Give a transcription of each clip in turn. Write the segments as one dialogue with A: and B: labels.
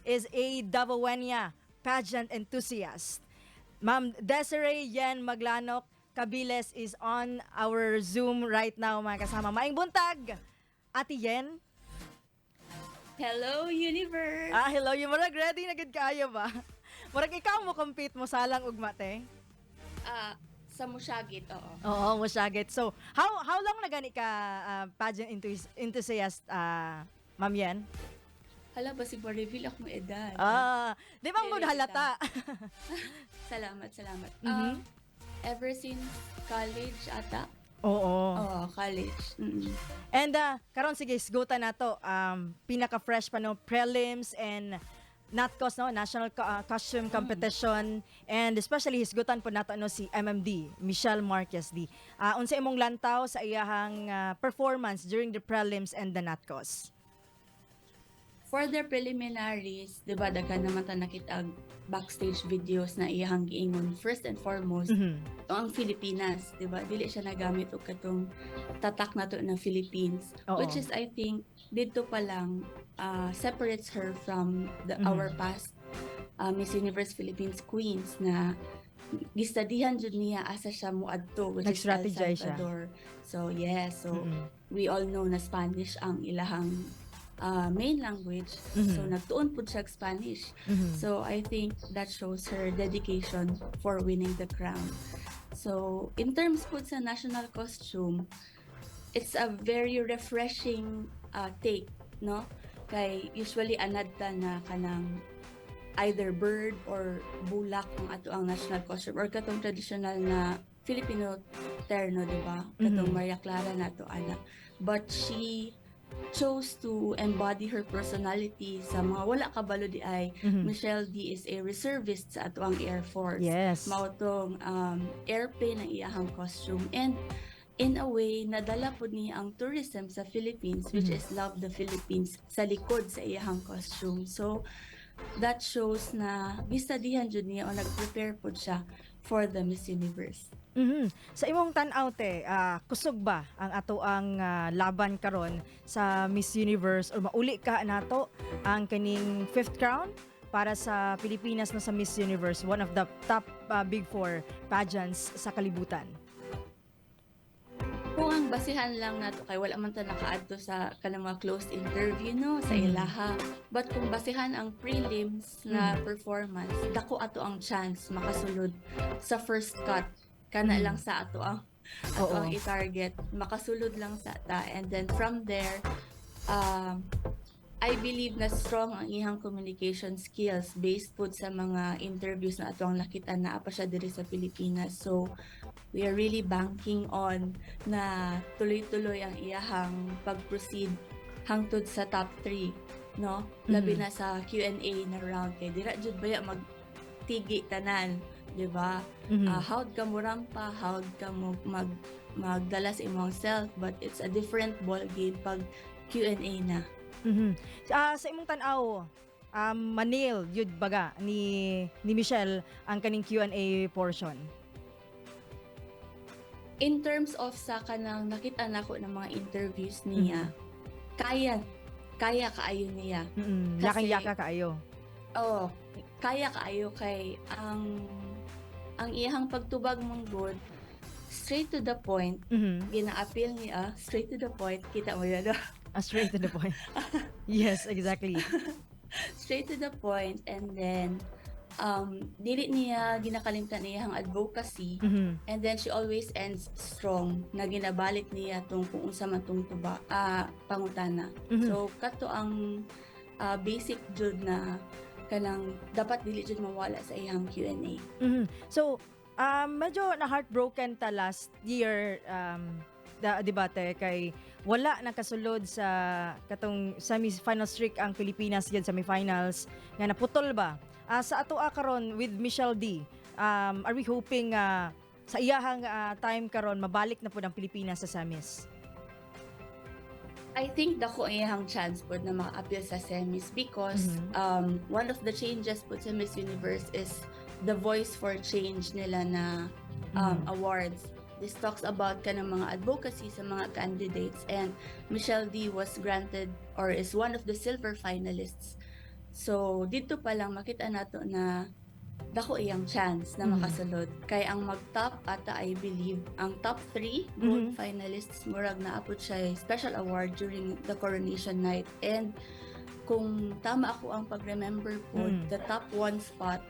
A: is a Davaoeña pageant enthusiast. Ma'am Desiree Yen Maglanoc Cabiles is on our Zoom right now, mga kasama. Maayong buntag, Ate Yen.
B: Hello, Universe!
A: Ah, hello. Yung murag ready na gud kaayo ba? Murag ikaw mo compete mo salang ugma, te?
B: Ah, sa musyagit, oo.
A: Oo, mosyagit. So, how long na gani ka pageant enthusiast, Ma'am Yen?
B: Hala, basig ma-reveal akong edad.
A: Ah, di ba mo
B: Dili
A: halata?
B: Salamat, salamat. Ever since college ata.
A: Oo.
B: Oo, college.
A: And karon, sige, isgutan nato pinaka-fresh pa, no, prelims and NatCos, no, National Costume Competition, and especially hisgutan po nato, no, si MMD, Michelle Marquez Dy. Unsa imong lantaw sa iyahang performance during the prelims and the NatCos?
B: For the preliminaries, di ba, daghan naman ta nakita ang backstage videos na iyahang giingon. First and foremost, ang Filipinas, di ba? Dili siya nagamit og katong tatak nato na Philippines. Which is, I think, dito pa lang separates her from the our past Miss Universe Philippines queens na gistadihan jud niya asa siya muadto, which is El
A: Nag-strategize siya.
B: Salvador. So yes, so we all know na Spanish ang ilahang main language. So nagtuon pud siya og Spanish. So I think that shows her dedication for winning the crown. So in terms pud sa national costume, it's a very refreshing take, no? Kay usually anad ta na kanang either bird or bulak ang ato ang national costume or katong traditional na Filipino terno, di ba? Katong Maria Clara nato ana. But she chose to embody her personality. Sa mga wala kabalo diay, Michelle Dee is a reservist sa atoang Air Force. Mao tong airplane ang iyahang costume and in a way nadala pud niya ang tourism sa Philippines, which is "Love the Philippines" sa likod sa iyahang costume. So that shows na gistadihan jud niya o nag-prepare pud siya for the Miss Universe.
A: Sa imong tan-aw, te, kusog ba ang ato ang laban karon sa Miss Universe or mauli ka nato ang kaning fifth crown para sa Pilipinas na sa Miss Universe, one of the top big four pageants sa kalibutan?
B: Kung ang basihan lang nato, kay wala man ta nakaadto sa kanang mga closed interview, no, sa ilaha. But kung basihan ang prelims na performance, dako ato ang chance makasulod sa first cut. Kana lang sa ato ang i-target, makasulod lang sa ta and then from there, I believe na strong ang iyang communication skills based pud sa mga interviews na ato ang nakita naa pa siya diri sa Pilipinas. So we are really banking on na tuloy-tuloy ang iyahang pag-proceed hangtod sa top 3, no? Labi na sa Q&A na round kay dira jud baya magtigi tanan, di ba?
A: Mhm.
B: Ah, how'd ka mo rampa, how'd ka mo magdala sa imong self, but it's a different ball game pag Q&A na.
A: Sa imong tan-aw, ma-nail jud baga ni Michelle ang kaning Q&A portion?
B: In terms of sa kanang nakita nako ng mga interviews niya, kaya kaya kaayo niya.
A: Yakang-yaka kaayo.
B: Oh, kaya kaayo kay ang iyahang pagtubag man gud, straight to the point, gina-appeal niya, straight to the point, kita mo yun, no?
A: Ah, straight to the point. Yes, exactly.
B: Straight to the point and then dili niya ginakalimtan iyang advocacy and then she always ends strong na ginabalik niya tong kung unsa man tong tuba pangutana. So kato ang basic jud na kanang dapat dili jud mawala sa iyang Q&A.
A: So, medyo na heartbroken ta last year, di ba, te, kay wala nakasulod sa katong semi-final streak ang Pilipinas yan, semi-finals nga naputol ba? Sa ato karon with Michelle Dee, are we hoping sa iyahang time karon mabalik na pud ang Pilipinas sa semis?
B: I think dako ang iyang chance pod na maka-appeal sa semis because one of the changes pod sa Miss Universe is the Voice for Change nila na awards. This talks about kanang mga advocacy sa mga candidates and Michelle Dee was granted or is one of the silver finalists So dito pa lang makita nato na dako iyang chance na makasulod. Kay ang mag-top ata, I believe, ang top 3 gold finalists, murag naa pod siya special award during the coronation night. And kung tama ako ang pag-remember po, the top one spot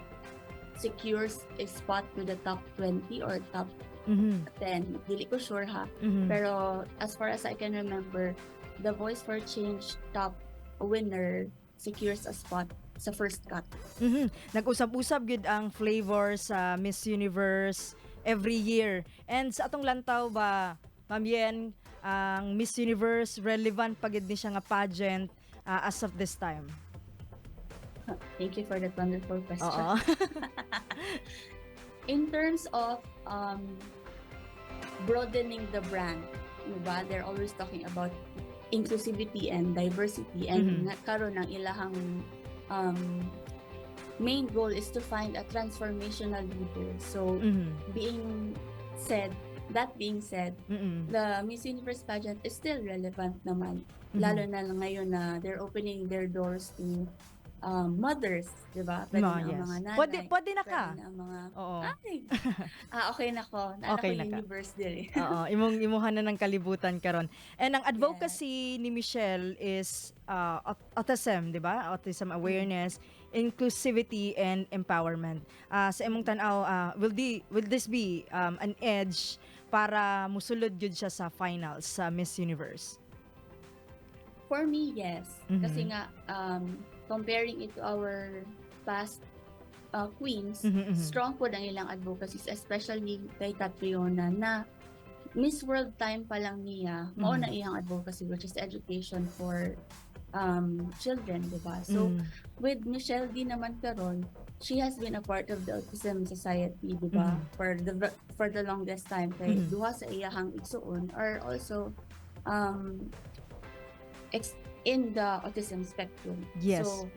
B: secures a spot to the top 20 or top 10. Dili ko sure ha. Pero as far as I can remember, the Voice for Change top winner secures a spot sa first cut.
A: Nag-usab-usab gyud ang flavor sa Miss Universe every year. And sa atong lantaw ba, Ma'am Yen, ang Miss Universe, relevant pa gyud ni siya nga pageant as of this time?
B: Thank you for that wonderful question. In terms of broadening the brand, diba? They're always talking about inclusivity and diversity and karon ang ilahang main goal is to find a transformational leader. So being said, that being said, the Miss Universe pageant is still relevant naman. Lalo na ngayon na they're opening their doors to mothers, di ba? Pwede na ang mga nanay.
A: Pwede, pwede na ka.
B: Pwede na ang mga. Ay! Ah, okay na ko. Naa
A: Okay
B: ko
A: na ka.
B: Universe diri.
A: Oo, imong imuha na ng kalibutan karon. And ang advocacy ni Michelle is autism, di ba? Autism awareness, inclusivity and empowerment. Sa imong tan-aw, will this be an edge para musulod gyud siya sa finals sa Miss Universe?
B: For me, yes. Kasi nga, comparing it to our past queens, strong po ang ilang advocacies, especially kay Catriona na Miss World time pa lang niya, mao na iyang advocacy, which is education for children, di ba? So, with Michelle Dee naman karon, she has been a part of the Autism Society, di ba?
A: Mhm.
B: For the longest time kay duha sa iyahang igsuon are also in the autism spectrum. So,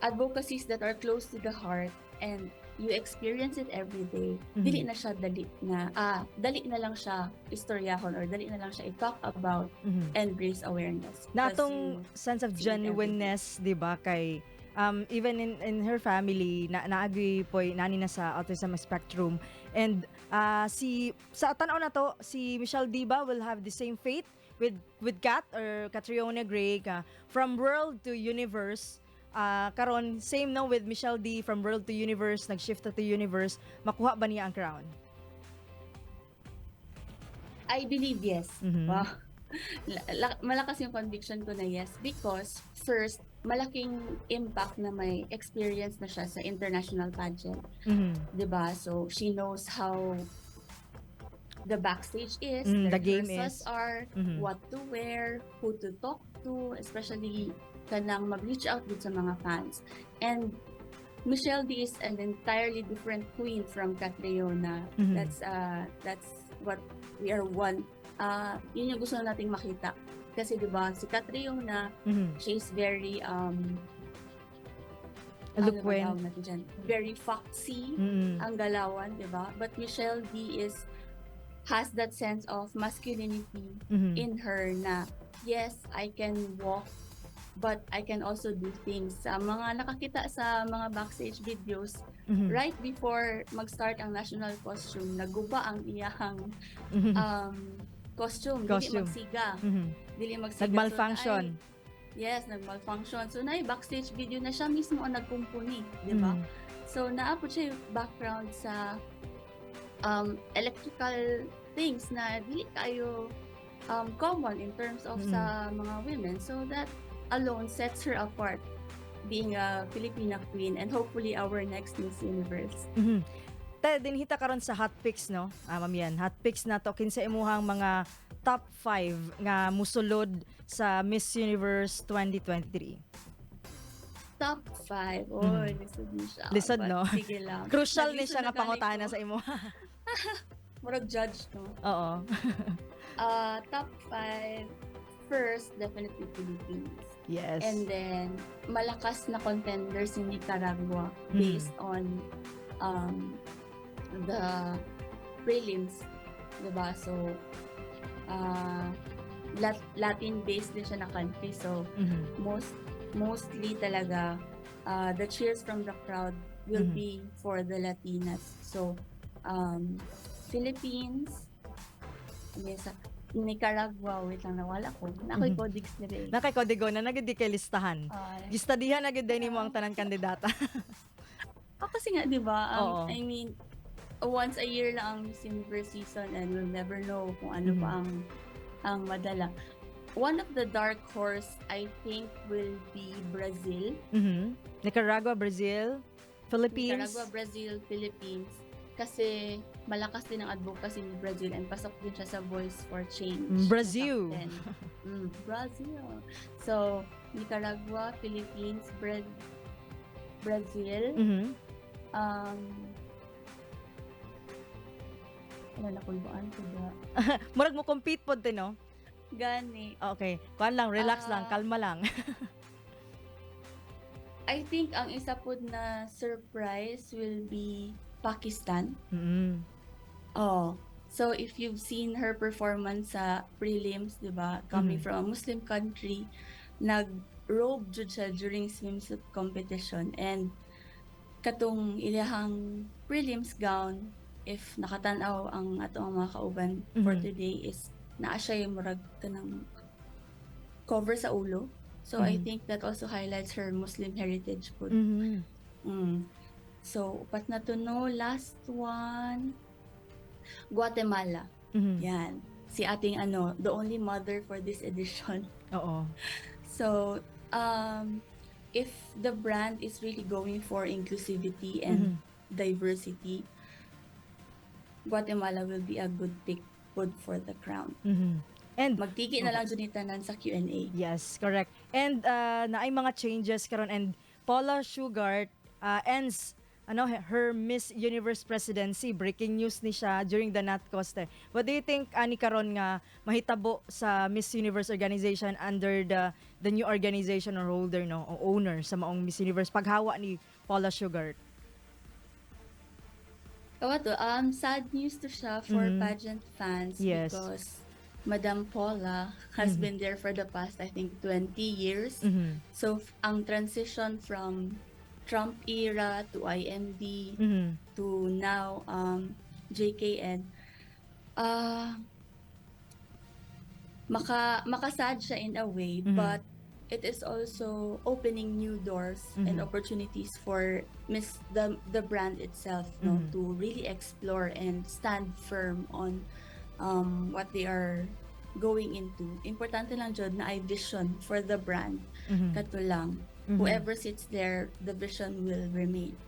B: advocacies that are close to the heart and you experience it every day, dili na siya dali na dali na lang siya istoryahon or dali na lang siya i-talk about and raise awareness.
A: Na
B: because
A: atong
B: you
A: sense of
B: see it every day.
A: genuineness, 'di ba, kay even in her family na naagi poy nani na sa autism spectrum and si sa tan-aw na to, si Michelle Dee ba will have the same fate with Kat or Catriona Gray ka from world to universe? Karon same no with Michelle Dee, from world to universe, nag-shift to universe, makuha ba niya ang crown?
B: I believe yes. Wow. Malakas yung conviction ko na yes because first, malaking impact na may experience na siya sa international pageant, 'di ba? So she knows how the backstage is,
A: the game
B: rehearsals
A: is.
B: Are, what to wear, who to talk to, especially kanang mag-reach out with sa mga fans. And Michelle Dee is an entirely different queen from Catriona. That's what we are one. Yun yung gusto nating makita. Kasi 'di ba, si Catriona, she is very ano ba
A: Eloquent.
B: tawag natin dyan? Very foxy ang galawan, 'di ba? But Michelle Dee is has that sense of masculinity in her na yes, I can walk but I can also do things. Sa mga nakakita sa mga backstage videos, right before mag-start ang national costume, naguba ang iyahang costume, dili
A: Costume.
B: Magsiga. Dili magsiga.
A: Nag-malfunction.
B: So, yes, nag-malfunction. So, na backstage video na siya mismo ang nagkumpuni, di ba? So, naa po siya yung background sa electrical things na dili kayo common in terms of sa mga women. So, that alone sets her apart being a Filipina queen and hopefully our next Miss Universe.
A: Te, dinhi ta karon sa hot picks, no? Ah, Ma'am Yan, hot picks na to. Kinsa imuhang mga top 5 nga musulod sa Miss Universe 2023?
B: Top 5. Oh, lisod ni siya.
A: Lisod,
B: But
A: no?
B: sige lang.
A: Crucial ni
B: Nalisod
A: siya
B: na
A: nga
B: gani
A: pangutana
B: ko.
A: sa imo.
B: Murag judge, no?
A: Oo.
B: Top 5. First, definitely Philippines. And then, malakas na contender si Nicaragua based on the prelims. Diba? So, Latin-based din siya na country. So, most mostly talaga the cheers from the crowd will be for the Latinas. So, Philippines, yes, Nicaragua, wait lang, nawala ko. Naa ko'y codex diri.
A: Naa kay kodigo na naa gyud kay listahan.
B: Ah,
A: Gistadihan na gyud nimo ang tanan kandidata.
B: Oh, kasi nga, di ba?
A: Oo.
B: I mean, once a year lang ang Miss Universe season and we'll never know kung ano pa ang madala. One of the dark horse, I think, will be Brazil.
A: Nicaragua, Brazil, Philippines.
B: Nicaragua, Brazil, Philippines. Kasi malakas din ang advocacy ni Brazil and pasok din siya sa Voice for Change.
A: Brazil.
B: Sa top 10. Brazil. So, Nicaragua, Philippines, Brazil, wala na kulbaan ko ba?
A: Murag mo compete pod din, no?
B: Gani.
A: Okay. Kuan lang, relax lang,
B: Ah.
A: kalma lang.
B: I think ang isa pod na surprise will be Pakistan. Oh. So if you've seen her performance sa prelims, 'di ba? Coming from a Muslim country, nag-robe jud siya during swimsuit competition and katong ilahang prelims gown, if nakatanaw ang atong mga kauban for today, is naa siya yung murag kanang cover sa ulo. So I think that also highlights her Muslim heritage po. So, upat na to, no? Last one. Guatemala. Yan. Si ating ano, the only mother for this edition.
A: Oo.
B: So, if the brand is really going for inclusivity and diversity, Guatemala will be a good pick good for the crown.
A: And
B: Magtiki na lang jud ni tanan sa Q&A.
A: Yes, correct. And naay mga changes karon and Paula Shugart ends ano her Miss Universe presidency. Breaking news ni siya during the NatCoste. What do you think ani karon nga mahitabo sa Miss Universe organization under the new organization or holder, no, o owner sa maong Miss Universe paghawa ni Paula Shugart?
B: Kawato, sad news to siya for pageant fans because Madam Paula has been there for the past, I think, 20 years. So, ang transition from Trump era to IMD to now JKN, makasad siya in a way, but it is also opening new doors and opportunities for Miss the brand itself, no, to really explore and stand firm on what they are going into. Importante lang jud naay vision for the brand. Kato lang. Whoever sits there, the vision will remain.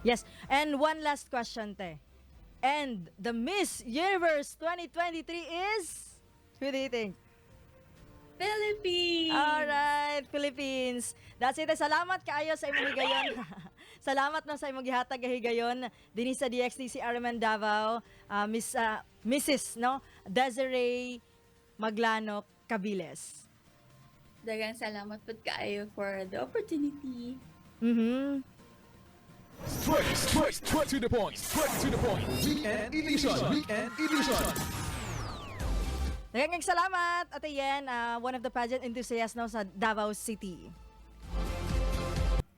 A: Yes. And one last question, te. And the Miss Universe 2023 is? Who do you think?
B: Philippines!
A: All right, Philippines. That's it. Salamat kaayo sa imong higayon. Salamat no sa imong gihatag nga higayon dinhi sa DXDC RMN Davao, Miss Mrs. no Desiree Maglanoc Cabiles.
B: Daghang salamat pud kaayo for the opportunity.
C: Straight, straight, straight to the point. Straight to the point. Weekend Edition. Weekend Edition.
A: Daghang salamat, Ate Yen, one of the pageant enthusiasts no sa Davao City.